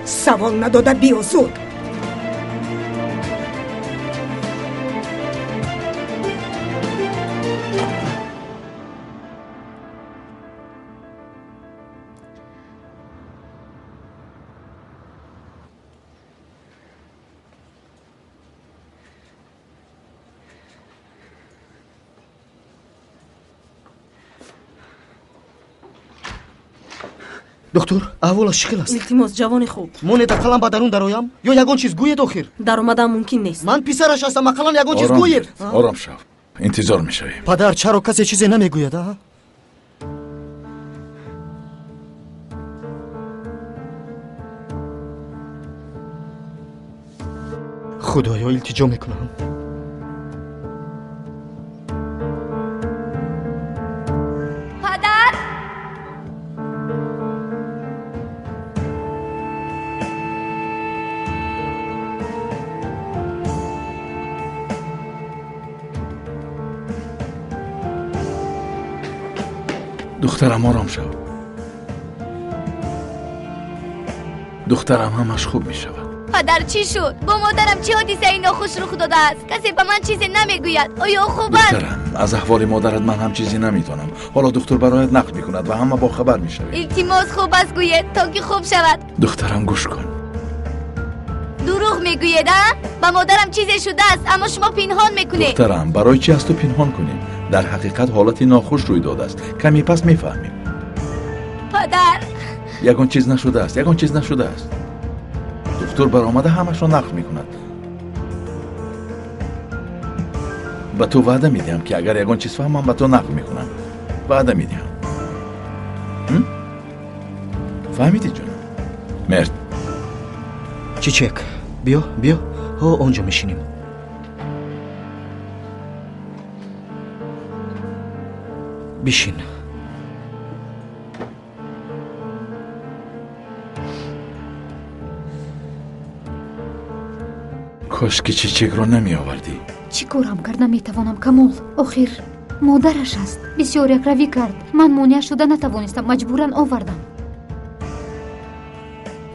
Савол надода биё зуд. Доктор, аҳволаш чӣ хел аст? Илтимос, ҷавони хуб. Монед ақаллан ба дарун дароям ё ягон чиз гӯед охир? Даромадан мумкин нест. Ман писараш ҳастам, ақаллан ягон чиз гӯед. Ором шав, интизор мешавем. Падар, чаро касе чизе намегӯяд, а? Худоё, илтиҷо мекунам. Падар! Духтарам, ором шав. Духтарам, ҳамаш хуб мешавад. Падар, чӣ шуд? Бо модарам чӣ ҳодисаи нохуш рух додааст? Касе ба ман чизе намегӯяд. Оё хуб аст? Духтарам, аз аҳволи модарат ман ҳам чизе намедонам. Ҳоло духтур бароят нақл мекунад ва ҳама бохабар мешавем. Илтимос, хуб аст гӯед, то ки хуб шавад. Духтарам, гӯш кун. Дурӯғ мегӯед, а? Ба модарам чизе шудааст, аммо шумо пинҳон мекунед. Духтарам, барои чӣ аз ту пинҳон кунем? Дар ҳақиқат ҳолати нохуш рӯй додааст. Каме пас мефаҳмем. Падар! Ягон чиз нашудааст, ягон чиз нашудааст. Духтур баромада ҳамашро нақл мекунад. Ба ту ваъда медиҳам, ки агар ягон чиз фаҳмам, ба ту нақл мекунам. Ваъда медиҳам. Фаҳмидӣ, ҷонам? Мерд. Чичек, биё, биё, ҳо онҷо мешинем. Бишин. Кош ки Чичекро намеовардӣ. Чӣ корам карда метавонам, Камол? Охир модараш аст. Бисёр якравӣ кард. Ман монеа шуда натавонистам, маҷбуран овардам.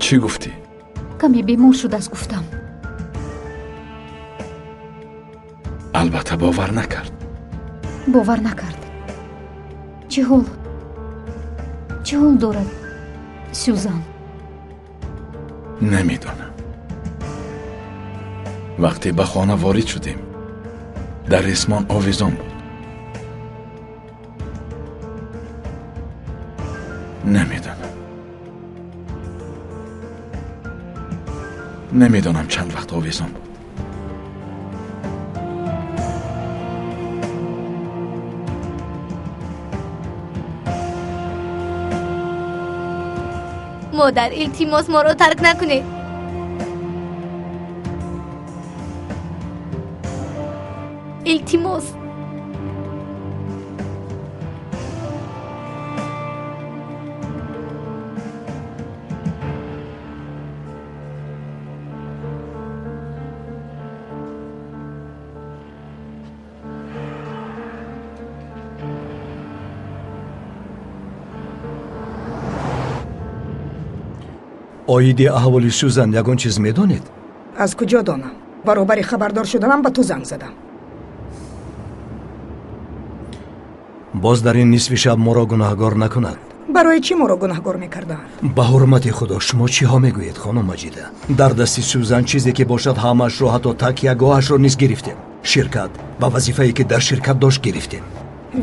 Чӣ гуфтӣ? Каме бемор шудааст, гуфтам. Албатта бовар накард. Бовар накард. Чӣ ҳол? Чӣ ҳол дорад Сюзан? Намедонам. Вақте ба хона ворид шудем, дар ресмон овезон буд. Намедонам. Намедонам чанд вақт овезон буд. Модар, илтимос, моро тарк накунед. Илтимос. Оиди аҳволи Сюзан ягон чиз медонед? Аз куҷо донам? Баробари хабардор шуданам ба ту занг задам. Боз дар ин нисфи шаб моро гунаҳгор накунад. Барои чӣ моро гунаҳгор мекарданд? Ба ҳурмати Худо, шумо чиҳо мегӯед, хонум Маҷида? Дар дасти Сюзан чизе ки бошад, ҳамаашро, ҳатто такягоҳашро низ гирифтем. Ширкат ва вазифае ки дар ширкат дошт гирифтем.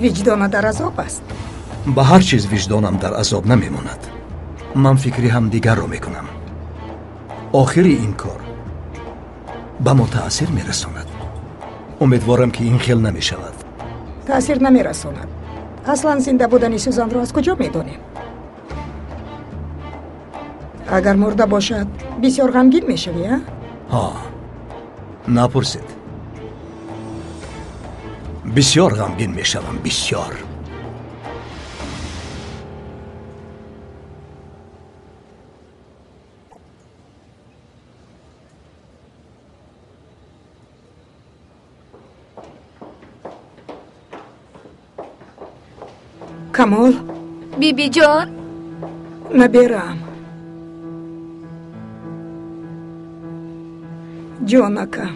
Виҷдона дар азоб аст. Ба ҳар чиз виҷдонам дар азоб намемонад. Ман фикри ҳамдигарро мекунам. Охири ин кор ба мо таъсир мерасонад. Умедворам, ки ин хел намешавад. Таъсир намерасонад. Аслан зинда будани Сюзанро аз куҷо медонем? Агар мурда бошад, бисёр ғамгин мешавӣ, а? Ҳа, напурсед. Бисёр ғамгин мешавам, бисёр. Камол? Бибиҷон? Наберам. Ҷонакам,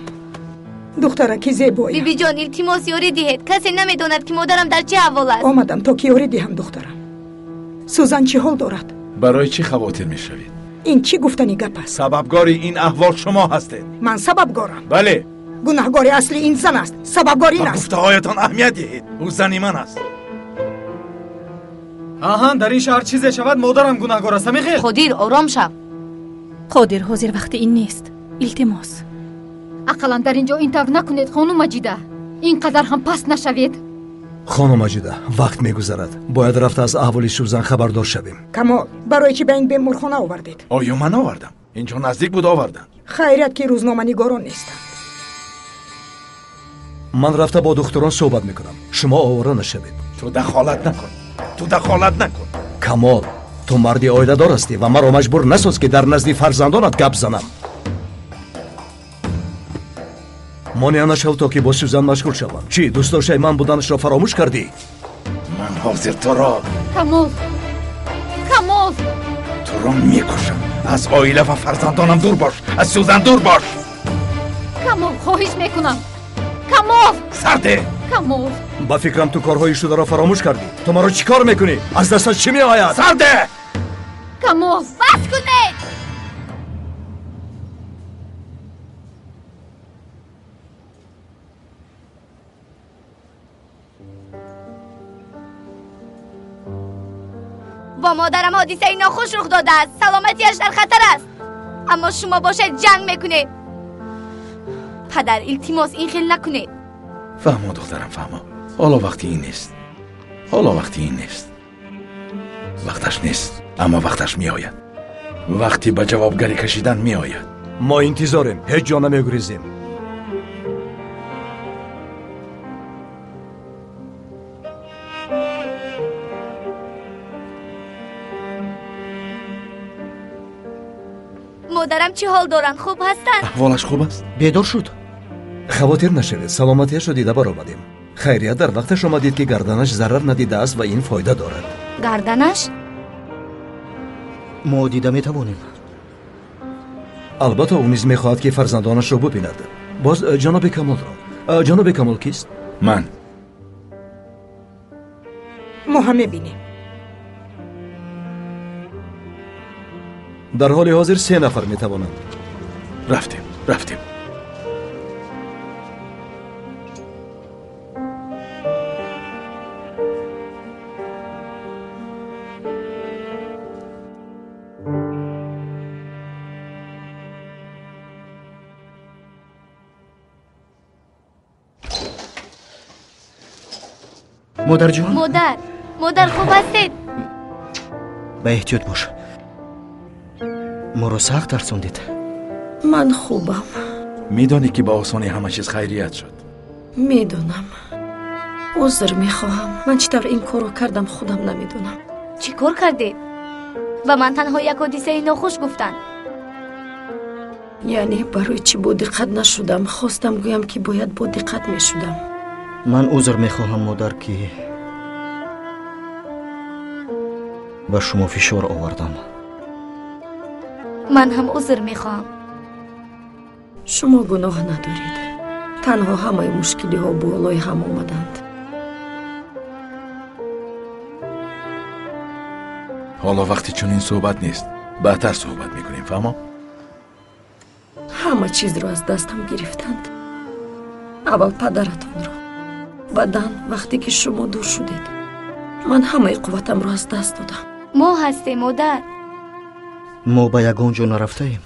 духтараки зебоя. Бибиҷон, илтимос, ёрӣ диҳед. Касе намедонад, ки модарам дар чӣ аҳвол аст. Омадам то ки ёрӣ диҳам, духтарам. Сӯзан чӣ ҳол дорад? Барои чӣ хавотир мешавед? Ин чӣ гуфтани гап аст? Сабабгори ин аҳвол шумо ҳастед. Ман сабабгорам? Бале. Гунаҳгори асли ин зан аст. Сабабгор ин Ба аст. гуфтаҳоятон аҳамият диҳед. Ӯ зани ман аст. Аҳан, дар ин шаҳр чизе шавад, модарам гунаҳгор аст. Ҳамин хел? Қодир, ором шав. Қодир, ҳозир вақти ин нест. Илтимос. Ақаллан дар ин ҷо ин тавр накунед, хонум Маҷида. Ин қадар ҳам паст нашавед. Хонум Маҷида, вақт мегузарад. Бояд рафта аз аҳволи Сӯзан хабардор шавем. Камол, барои чӣ ба ин беморхона овардед? Оё ман овардам? Инҷо наздик буд, овардам. Хайрият, ки рӯзноманигорон нестанд. Ман рафта бо духтурон суҳбат мекунам. Шумо овора нашавед. Ту дахолат накун. Ту дахолат накун. Камол, ту марди оиладор ҳастӣ ва маро маҷбур насоз, ки дар назди фарзандонат гап занам. Монеа нашав, то ки бо Сӯзан машғул шавам. Чӣ, дӯстдоштаи ман буданашро фаромӯш кардӣ? Ман ҳозир туро Камол, Камол, туро мекушам. Аз оила ва фарзандонам дур бош. Аз Сӯзан дур бош. Камол, хоҳиш мекунам. Камол! Сарде! Камол! Ба фикрам, ту корҳои шударо фаромӯш кардӣ. Ту маро чӣ кор мекунӣ? Аз дастат чӣ меояд? Сарде! Камол! Бас кунед! Бо модарам ҳодисаи нохуш рух додааст. Саломатиаш дар хатар аст. Аммо шумо бошед, ҷанг мекунед. Падар, илтимос, ин хел накунед. Фаҳмо, духтарам, фаҳмо. Ҳоло вақти ин нест. Ҳоло вақти ин нест. Вақташ нест, аммо вақташ меояд. Вақти ба ҷавобгарӣ кашидан меояд. Мо интизорем, ҳеҷ ҷо намегурезем. Модарам чӣ ҳол доранд? Хуб ҳастанд? Аҳволаш хуб аст? Бедор шуд? Хавотир нашавед, саломатиашро дида баромадем. Хайрият, дар вақташ омадед, ки гарданаш зарар надидааст ва ин фоида дорад. Гарданаш? Мо дида метавонем. Албатта, ӯ низ мехоҳад, ки фарзандонашро бубинад. Боз ҷаноби Камолро. Ҷаноби Камол кист? Ман. Мо ҳам мебинем. Дар ҳоли ҳозир се нафар метавонанд. Рафтем, рафтем. Модарҷон? Модар, модар, хуб ҳастед? Ба эҳтиёт бош. Моро сахт тарсондед. Ман хубам. Медонӣ, ки ба осонӣ ҳама чиз хайрият шуд. Медонам. Узр мехоҳам. Ман чӣ тавр ин корро кардам, худам намедонам. Чӣ кор кардед? Ба ман танҳо як ҳодисаи нохуш гуфтанд. Яъне барои чӣ бодиққат нашудам? Хостам гӯям, ки бояд бодиққат мешудам. Ман узр мехоҳам, модар, ки ба шумо фишор овардам. Ман ҳам узр мехоҳам. Шумо гуноҳ надоред. Танҳо ҳамаи мушкилиҳо болои ҳам омаданд. Ҳоло вақти чунин суҳбат нест. Баъдтар суҳбат мекунем, фаҳмо? Ҳама чизро аз дастам гирифтанд. Аввал падаратонро, баъдан вақте ки шумо дур шудед, ман ҳамаи қувватамро аз даст додам. Мо ҳастем, модар. Мо ба ягон ҷо нарафтаем.